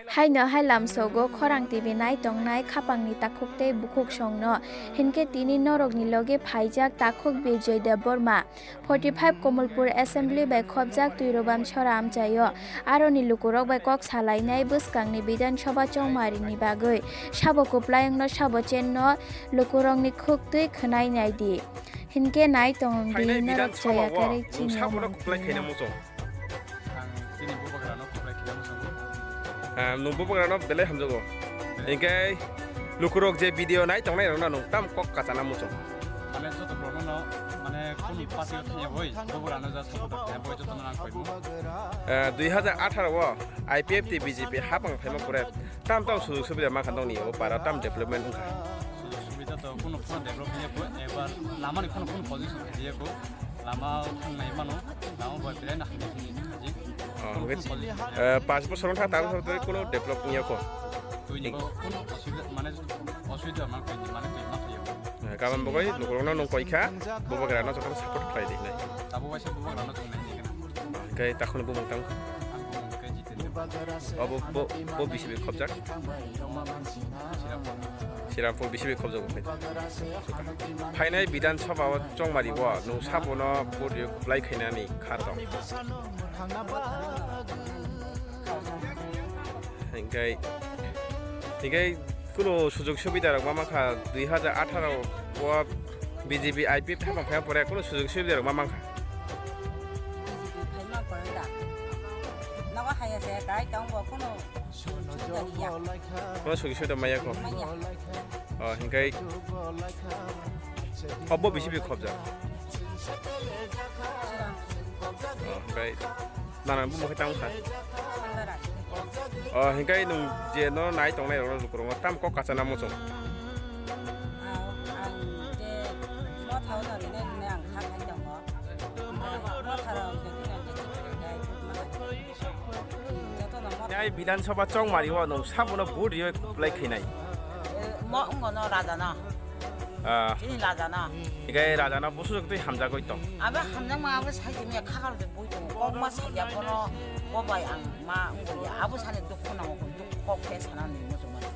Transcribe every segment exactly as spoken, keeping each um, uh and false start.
Haino hai lamsogo Khorang T V nai tongnai khapangni takhuk tei bukhuk songno, hinkhe tini norokni loge phaijak takhuk Bijoy Debbarma, forty five Komolpur Assembly bai khopjak Twirobam Sora amchaio. Aroni lukurok bai kok salainai bwskangni Bidhan Sabha chongmarini bagwi sabo kwplayungno sabo chenno lukurokni khuk twi khwnai naidi. Hinkhe nai tongdi Phainai norok Bidhan Sabha chaya o karwi nwng chini sabono omang kwplai khaina muchung. Ang chini bubagrano kwplai khaina muchungo. Ah, nwng bubagrano belai hamjago. Belai. Hinkhe lukurok je video nai tongnai rokno nwng tam kok kachana muchung. Mane joto borokno mane kunu party o thangya boi, bubagrano ja support khaina boi jotono ang koi. Ah, dui hajar atharo o I P F T B J P hapang phaima pore tam tam sujug subida mankha nokni o para tam development wngkha. Sujug subida to kunu phano develop wngya kho, ebar lama ni phano kunu position khaijak kho. Lama thangnai mano, lama bai belai no hamya sini haji. Oh, kunu hwnkhe, phano position khaijak. Eh, panch bosor wngkha, tabuk tei kunu develop wngya kho. Twi ni bo kunu osubida, mane osubida man khaini, mane twi ma khaio. Eh, kaman bagwi lukurokno nwng koi kha, bubagrano jotono support khlai di hinwi. Tabuk waisa bubagrano chwng nai ni gana. Hwnkhe takhwni bumung tang. Ang bumung khe Jitendra. Obo bo, bo bisi bai khopjak? Sirampur. Sirampur bisi bai khopjak bo khe? Phainai Bidhan Sabha o chongmari o nwng sabono vote rwi kwplai khainani kha tong? Hinkhe, hinkhe kunu sujug subida rok ma mankha dui hajar atharo o B J P I P F hapang phaima pore kunu sujug subida rok ma mankha? B J P phaima pore da. Nogo haya se kai tong bo kunu sujug subida riya. Kunu sujug subida maya kho? Maya. Oh, hinkhe obo bisi bai khopjak? Oh, hinkhe Nana bumung khe tamo kha. Oh, hinkhe nwng je no nai tongnai rok no lukurok no tam kok kachana muchung. Ang, ang je motha o no rinai rinai ang kha khai tongo. Motha rok je rinai je rinai. Joto no motha. Nai Bidhan Sabha chongmari o nwng sabono vote rwi kwplai khainai? Eh, mo wngno raja no. Ah. Chini raja no. Hinkhe raja no busu twi hamjagwi tong. Abo hamjakma abo sai tongya khakar de bui tongo. Kokma sakya bono bo bai ang ma wngya. Abo sani dukhu nango, dukhu kok khe sana ni muchungmani.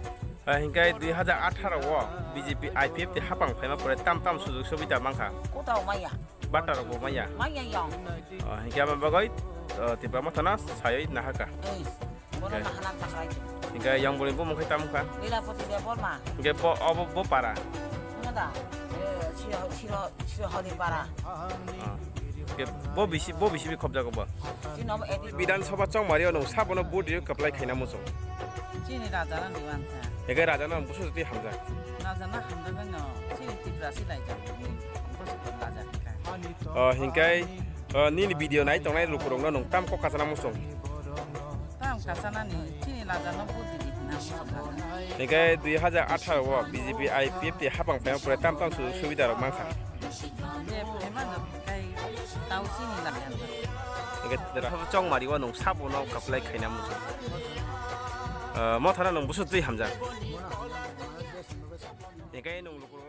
Ah, hinkhe dui hajar atharo o B J P I P F T hapang phaima pore tam tam sujug subida mankha. Kotao maya. Bata rok bo maya. Maya yang. Oh, hinkhe abo bagwi, oh, Tipra Motha no saywi nahaka. Ei. Bono Okay. Nahana takrai. Hinkhe yang boni bumung khe tamo kha? Lilapati Debbarma. Hinkhe bo, obo bo para? Ngoda. Eh, Siro, Siro, Siro Hori para. Ah. Hinkhe bo bisi, bo bisi bi khopjago bo? Chini obo A D C. Bidhan Sabha chongmari o nwng sabono vote rwi kwplai khaina muchung? Chini raja no diwan kha. Hinkhe raja no busu twi hamjak? Raja no hamjak no chini Tipra si laijak. Busu raja kha. Oh, hinkhe Oh, nini video nai tongnai lukurokno nwng tam kok kachana muchung? Tam kachana ni chini laja no budi di hwnna muchung kha. Hinkhe dui hajar atharo o B J P I P F T hapang phaima pore tam tam sujug subida rok mankha. Je phaima no kai tau chini laja. Hinkhe dera chongmari o nwng sabono kwplai khaina muchung? Ah, mothano nwng busu twi hamjak? Hinkhe nwng lukurok